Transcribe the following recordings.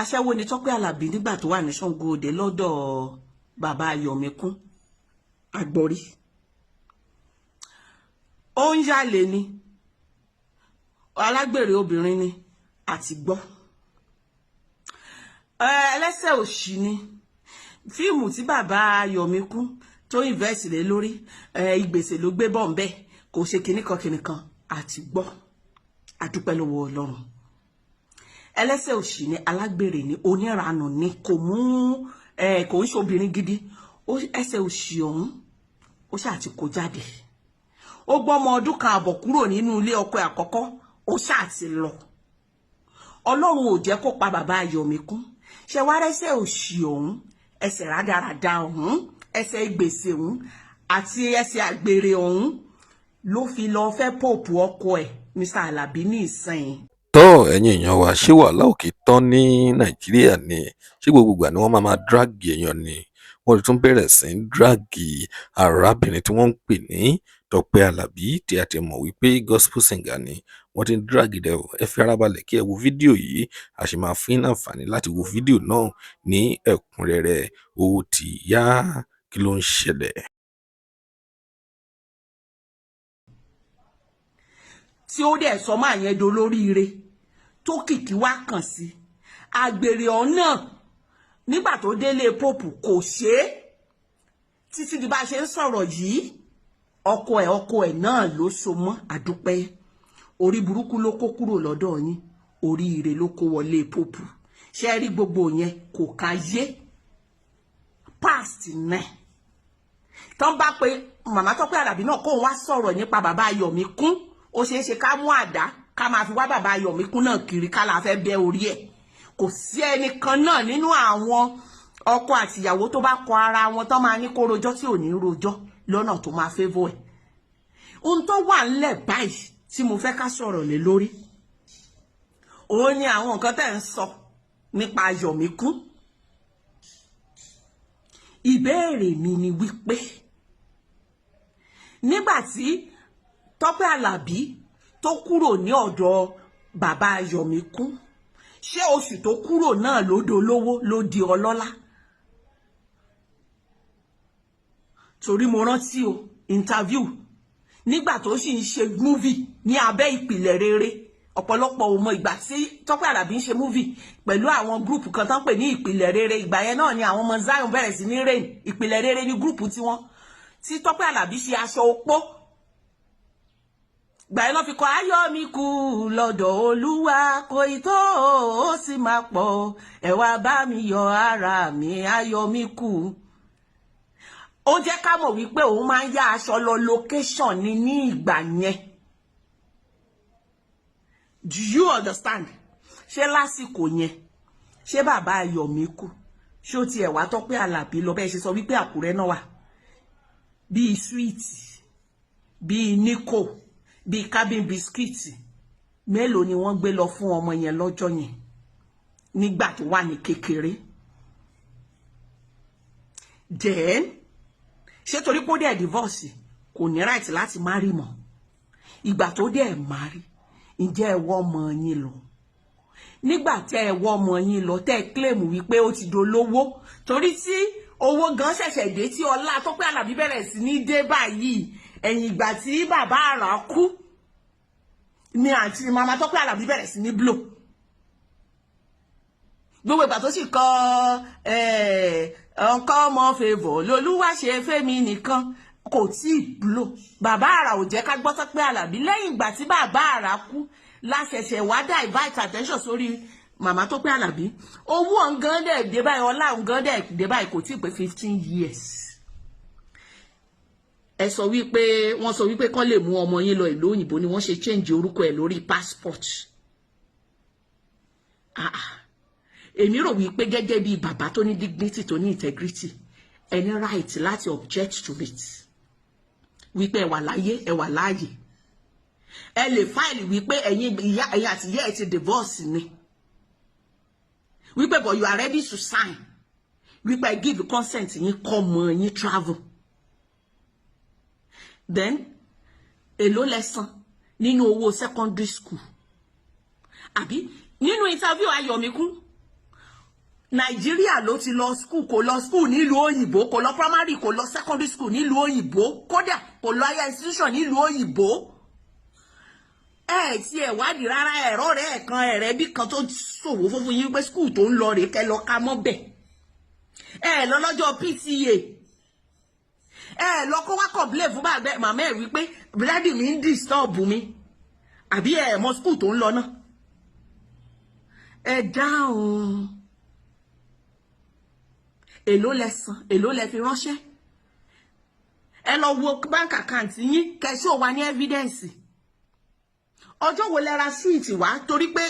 Aṣẹ́wó ni Tọ́pẹ́ Àlàbí nígbà tó wà ní Ṣàngó Òde lọ́dọ̀ bàbá Ayọ̀míkún Àgbọ̀rí. Ó ń yàlè ni, alágbèrè obìnrin ni, àti gbọ́. Ẹlẹ́sẹ̀ òṣì ni. Fíìmù tí bàbá Ayọ̀míkún tó invest lé lórí, ìgbèsè ló gbé bọ̀ ńbẹ́, kò ṣe kinní kan kinní kan, àti gbọ́. Àdúpẹ́ lọ́wọ́ Ọlọ́run. Ẹlẹ́sẹ̀ òṣì ni, alágbèrè ni, oníranù ni, kò mú kò ń ṣobìnrin gidi. Ẹsẹ̀ òṣì ọ̀hún ó ṣáà ti kó jáde. Ó gbọ́ ọmọ ọdún kan àbọ̀ kúrò nínú ilé ọkọ ẹ̀ àkọ́kọ́, ó ṣáà ti lọ. Ọlọ́run ò jẹ́ kó pa bàbá Ayọ̀míkún. Ṣe wá rẹ́sẹ̀ òṣì ọ̀hún, ẹsẹ̀ rádaràda ọ̀hún, ẹsẹ̀ gbèsè ọ̀hún àti ẹsẹ̀ àgbèrè ọ̀hún ló fi lọ fẹ́ Pope ọkọ ẹ̀, Mr. Alabi ní ìsìn. Tọ́, ẹ̀yin èèyàn wa, ṣé wàhálà ò kì í tán ní Nàìjíríà ni? Ṣé gbogbo ìgbà ni wọ́n máa máa drag èèyàn ni? Wọ́n ti tún bẹ̀rẹ̀ sí í drag arábìnrin tí wọ́n ń pè ní Tọ́pẹ́ Àlàbí, tí a ti mọ̀ wípé gospel singer ni. Wọ́n ti ń drag rẹ̀ o. Ẹ fi ara balẹ̀ kí ẹ wo fídíò yìí. A sì máa fún yín láǹfààní láti wo fídíò náà ní ẹ̀kúnrẹ́rẹ́. Ó ti yá, kí ló ń ṣẹlẹ̀? Tí ó dẹ̀ sọ máa yẹn dolóríire tó kìkì wá kàn sí àgbèrè ọ̀nà nígbà tó délé Pope, kò ṣe é títí di bá a ṣe ń sọ̀rọ̀ yìí. Ọkọ ẹ̀ náà ló so mọ́. Àdúpẹ́. Orí burúkú ló kó kúrò lọ́dọ̀ yín, oríire ló kó wọlé Pope. Ṣe rí gbogbo yẹn kò ká yé past náà tán bá pé màmá Tọ́pẹ́ Àlàbí náà kóun wá sọ̀rọ̀ nípa bàbá Ayọ̀míkún, ó ṣeé ṣe ká mú àdá ká máa fi wá bàbá Ayọ̀míkún náà kiri, ká la fẹ́ bẹ́ orí ẹ̀. Kò sí ẹnìkan náà nínú àwọn ọkọ àtìyàwó tó bá kọ ara wọn tán máa ní kó rojọ́ tí ò ní rojọ́ lọ́nà tó máa favour ẹ̀. Ohun tó wà ńlẹ̀ báyìí tí mo fẹ́ ká sọ̀rọ̀ lé lórí òun ni àwọn nǹkan tẹ́ ń sọ nípa Ayọ̀míkún. Ìbéèrè mi ni wípé nígbà tí Tọ́pẹ́ Àlàbí tó kúrò ní ọ̀dọ̀ bàbá Ayọ̀míkún, ṣé oṣù tó kúrò náà ló dolówó, ló di ọlọ́lá? Torí mo rántí o, interview nígbà tó sì ń ṣe movie ní abẹ́ Ìpìlẹ̀ Rere. Ọ̀pọ̀lọpọ̀ ò mọ ìgbà tí Tọ́pẹ́ Àlàbí ń ṣe movie pẹ̀lú àwọn gúrùpù kan tán pè ní Ìpìlẹ̀ Rere. Ìgbà yẹn náà ni àwọn ọmọ Zion bẹ̀rẹ̀ sí ní rain. Ìpìlẹ̀ Rere ní gúrùpù tiwọn tí Tọ́pẹ́ Àlàbí ṣe aṣọ opó. Gbà yẹn lọ́ fi kọ ayọ̀ mi kù lọ́dọ̀ Olúwa, kò ì tó ó sì máa pọ̀, ẹ wá bá mi yọ ara mi, ayọ̀ mi kù. Ó jẹ́ ká mọ̀ wípé òun máa ń yá aṣọ lọ location ni ní ìgbà yẹn. Do you understand? Ṣé lásìkò yẹn, ṣé bàbá Ayọ̀míkù, ṣé ó tiẹ̀ wá Tọ́pẹ́ Àlàbí lọ bẹ́ẹ̀ ṣe sọ wípé Àkúrẹ́ náà wà, bíi sweet, bíi nico, bíi cabin biscuit, mélòó ni wọ́n gbé lọ fún ọmọ yẹn lọ́jọ́ yẹn nígbà tó wà ní kékeré? Then ṣé torí pé ó dẹ̀ divorce, kò ní right láti marry mọ́? Ìgbà tó dẹ̀ marry, ǹjẹ́ ẹ wọ́ ọmọ yín lọ? Nígbà tẹ́ ẹ wọ́ ọmọ yín lọ, tẹ́ ẹ claim wípé ó ti dolówó, torí tí owó gan ṣẹ̀ṣẹ̀ dé, tí ọlá Tọ́pẹ́ Àlàbí bẹ̀rẹ̀ sí ní dé báyìí, ẹ̀yìn ìgbà tí bàbá àrà kú ni àǹtí màmá Tọ́pẹ́ Àlàbí bẹ̀rẹ̀ sí ní blow. Gbogbo ìgbà tó sì kọ ọkọ ọmọ favour lolúwa ṣe fẹ́mi nìkan, kò tí ì blow. Bàbá àrà ò jẹ́ ká gbọ́ Tọ́pẹ́ Àlàbí. Lẹ́yìn ìgbà tí bàbá àrà kú láṣẹ̀ṣẹ̀ wá divert attention sórí màmá Tọ́pẹ́ Àlàbí. Owó ọ̀ngán dẹ̀ dé báyìí, ọlá ọ̀ngán dẹ̀ dé báyìí, kò tí ì pé 15 years. Ẹ sọ wípé wọ́n sọ wípé kán lè mú ọmọ yín lọ ìlú òyìnbó ni wọ́n ṣe change orúkọ ẹ̀ lórí passport. Ah ah, èmi rò wípé gẹ́gẹ́ bí bàbá tó ní dignity, tó ní integrity, ẹ ní right láti object to it, wípé ẹ wà láyé, ẹ wà láàyè, ẹ lè file wípé ẹ̀yin ìyá, ẹ̀yin àti ìyá ẹ ti divorce ni, wípé but you are ready to sign wípé ẹ give consent yín kọ́ ọmọ yín travel. Then èló lẹ san nínú owó secondary school? Àbí nínú interview Ayọ̀míkún, Nàìjíríà ló ti lọ school. Kò lọ school nílùú òyìnbó, kò lọ primary, kò lọ secondary school nílùú òyìnbó, kódà kò lọ higher institution nílùú òyìnbó. Ẹ tí ẹ wádìí rárá, ẹ̀rọ rẹ̀ kan ẹ̀rẹ́ bí kan tó ṣòwò fún yín pé school tó ń lọ rèé, kẹ́ lọ ká mọ́ bẹ̀. Ẹ lọ lọ́jọ́ PTA, ẹ lọ kó wá complain fún bàbá màmá ẹ wípé daddy mi ń disturb mi, àbí ẹ mọ school tó ń lọ náà? Ẹ dáhùn. Èló lẹ san? Èló lẹ fi ránṣẹ́? Ẹ lọ wo bank account yín, kẹsí ò wá ní evidence. Ọjọ́ wo lẹ ra sweet wá? Torí pé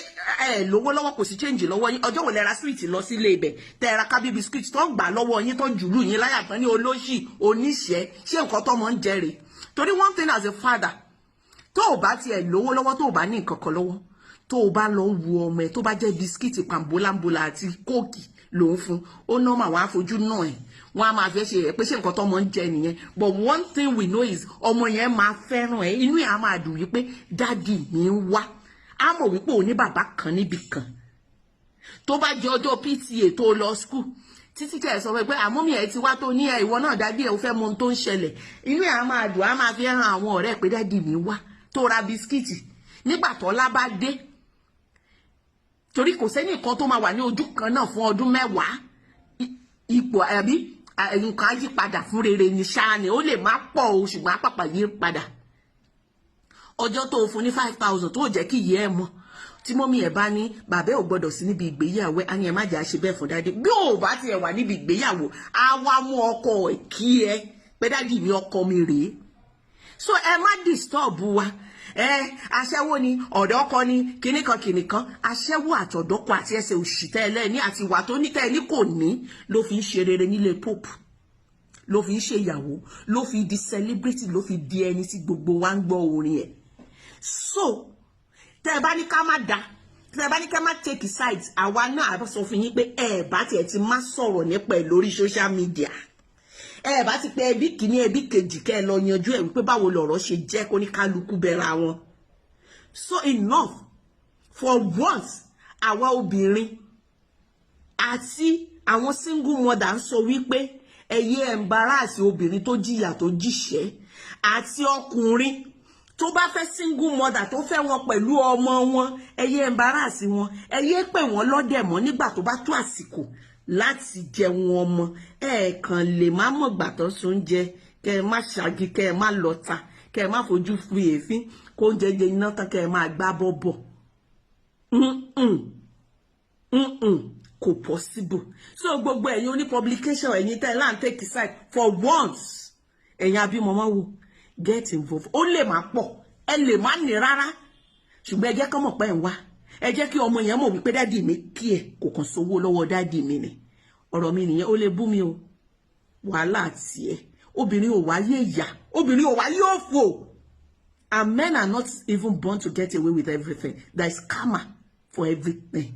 ẹ lówó lọ́wọ́, kò sí change lọ́wọ́ yín. Ọjọ́ wo lẹ ra sweet lọ sílé ibẹ̀, tẹ ra kábí biscuit tó gbà lọ́wọ́ yín, tó jùlù yín láyà tán ní olóṣì oníṣẹ́? Ṣé nǹkan tọ́mọ ń jẹ rèé? Torí one thing, as a father, tó o bá tiẹ̀ lówó lọ́wọ́, tó o bá ní nǹkan kan lọ́wọ́, tó o bá lọ wo ọmọ ẹ, tó bá jẹ́ biscuit pàmbólámbolà àti Coke ló ń fún ó, normal, wọn á fojú náà ẹ̀, wọ́n á máa fẹ́ ṣe ẹ̀ pé ṣé nǹkan tọ́mọ ń jẹ nìyẹn. But one thing we know is ọmọ yẹn máa fẹ́ràn ẹ, inú ẹ̀ á máa dùn wípé daddy mi ń wá. Á mọ̀ wípé òun ní bàbá kan níbì kan. Tó bá jẹ́ ọjọ́ PTA tó lọ school títí tẹ̀ sọ pé àmọ́ mi ẹ̀ ti wá, tó ní ẹ̀ ìwọ náà daddy ẹ̀ ò fẹ́ mọ ohun tó ń ṣẹlẹ̀, inú ẹ̀ á máa dùn, á máa fi hàn àwọn ọ̀rẹ́ pé daddy mi wá, tó ra biscuit. Nígbà tọ́lá bá dé, torí kò sẹ́nì kan tó máa wà ní ojú kan náà fún ọdún 10, ipò àbí nǹkan á yí padà fún rere ní ṣáà ni. Ó lè má pọ̀ o, ṣùgbọ́n àpàpà yí padà. Ọjọ́ tó o fún ní 5,000 tó jẹ́ kí ìyá ẹ̀ mọ̀, tí mummy ẹ̀ bá ní bàbá ẹ̀ ò gbọ́dọ̀ sí níbi ìgbéyàwó ẹ̀, á ní ẹ má jẹ́ àṣe bẹ́ẹ̀ fún daddy. Bí ò bá tiẹ̀ wà níbi ìgbéyàwó, á wá mú ọkọ ẹ̀ kí ẹ pé daddy mi, ọkọ mi rèé. So ẹ má disturb wa. Ẹ aṣẹ́wó ni, ọ̀dọ́kọ ni, kinní kan kinní kan, aṣẹ́wó àtọ̀dọ́kọ àti ẹsẹ̀ òṣì tẹ́ ẹ lẹ́ni àti ìwà tó ní tẹ́ ẹ ní kò ní, ló fi ń ṣe rere nílé pope, ló fi ń ṣe ìyàwó, ló fi di celebrity, ló fi di ẹni tí gbogbo wa ń gbọ́ orin ẹ̀. So tẹ́ ẹ bá ní ká má da, tẹ́ ẹ bá ní ká má take sides, àwa náà á sọ fún yín pé ẹ bá tiẹ̀ ti má sọ̀rọ̀ nípa ẹ̀ lórí social media. Ẹ bá ti pé ẹbí kìíní, ẹbí kejì, kẹ́ ẹ lọ yanjú ẹ̀ wípé báwo lọ̀rọ̀ ṣe jẹ́, kó ní kálukú bẹ̀rẹ̀ àwọn. So enough for once. Àwa obìnrin àti àwọn single mother ń sọ wípé ẹ yé embarrass obìnrin tó jìyà, tó jìṣẹ́, àti ọkùnrin tó bá fẹ́ single mother, tó fẹ́ wọn pẹ̀lú ọmọ wọn. Ẹ yé embarrass wọn, ẹ yé pè wọ́n lọ́dẹ̀ mọ́. Nígbà tó bá tó àsìkò láti jẹun ọmọ, ẹ kàn lè má mọ̀gbà tó sóúnjẹ, kẹ ẹ má ṣáàgì, kẹ ẹ má lọta, kẹ ẹ má fojú fi èéfín kó oúnjẹ jẹ iná tán, kẹ ẹ máa gbá bọ́bọ̀. Kò possible. So gbogbo ẹ̀yin oní publication, ẹ̀yin tẹ́ ẹ láǹ take side, for once, ẹ̀yin abímọ wò, get involved. Ó lè má pọ̀, ẹ lè má ní rárá, ṣùgbọ́n ẹ jẹ́ kọ́ mọ̀ pé ẹ̀ ń wá. Ẹ jẹ́ kí ọmọ yẹn mọ̀ wípé daddy mi kí ẹ kò kàn sówó lọ́wọ́ daddy mi ni. Ọ̀rọ̀ mi nìyẹn. Ó lè bú mi o, wàhálà tiẹ̀. Obìnrin ò wáyé ìyà, obìnrin ò wáyé òfò, and men are not even born to get away with everything. There is karma for everything.